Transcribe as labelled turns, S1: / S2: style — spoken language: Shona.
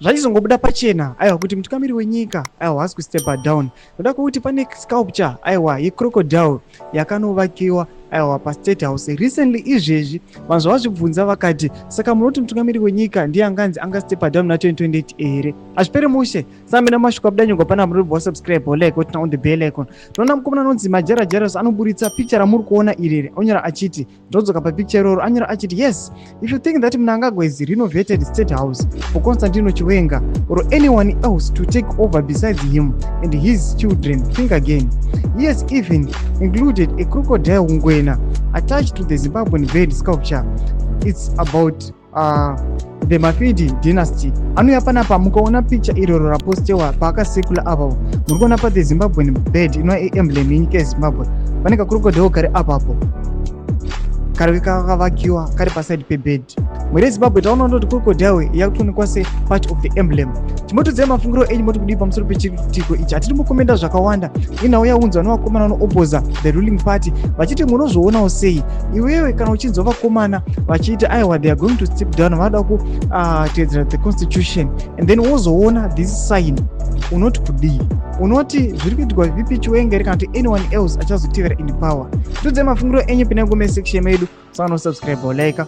S1: Zvachizongobuda pachena, aiwa, kuti mutungamiri wenyika, aiwa, haasi kustepa down noda kwekuti pane sculpture, aiwa, yecrocodile yakanovakiwa, aiwa, paState House recently. Izvezvi vanhu zvavazvibvunza vakati, saka munoti mutungamiri wenyika ndiye anganzi angastepa down na 2028 here? Hazvipere mushe. Sambe namashoko abuda nyongwa pana munobva wasubscribe, like, turn on the bell icon. Tinoona mukomana anonzi Majara Jaros anoburitsa picture ramuri kuona ireri. Onyora achiti, ndodzoka papicture iroro, anyora achiti, "Yes, if you think that Mnangagwa is renovated State House for Constantino Chiwenga or anyone else to take over besides him and his children, think again. He has even included a crocodile ngwena attached to the Zimbabwean bird sculpture. It's about the Mafidi dynasty." Anouya panapa, mukaona picture iroro rapostewa paakasekula apapo, muri kuona pa the Zimbabwean bird inova iemblem yenyika yeZimbabwe. Pane kacrocodile kari apapo, kari kakavakiwa kari paside pebed. Mhuri yeZimbabwe, taona ndoti crocodile yakutoonekwa separt of the emblem. Chimotodzai mafungiro enyu, moti kudii pamusoro pechitiko ichi? Hatiri mukomenda zvakawanda. Inhau yaunzwa nevakomana vanoopposa the ruling party vachiti, munozvionawo sei iwewe kana uchinzwa vakomana vachiiti, aiwa, they are going to step down, vanoda kutevedzera the constitution, and then wozoona this sign, unoti kudii? Unoti zviri kuitwa VP Chiwenga here kana kuti anyone else achazotevera in power? Tudzai mafungiro enyu pinai comment section medu. Saka nosubscribe, like.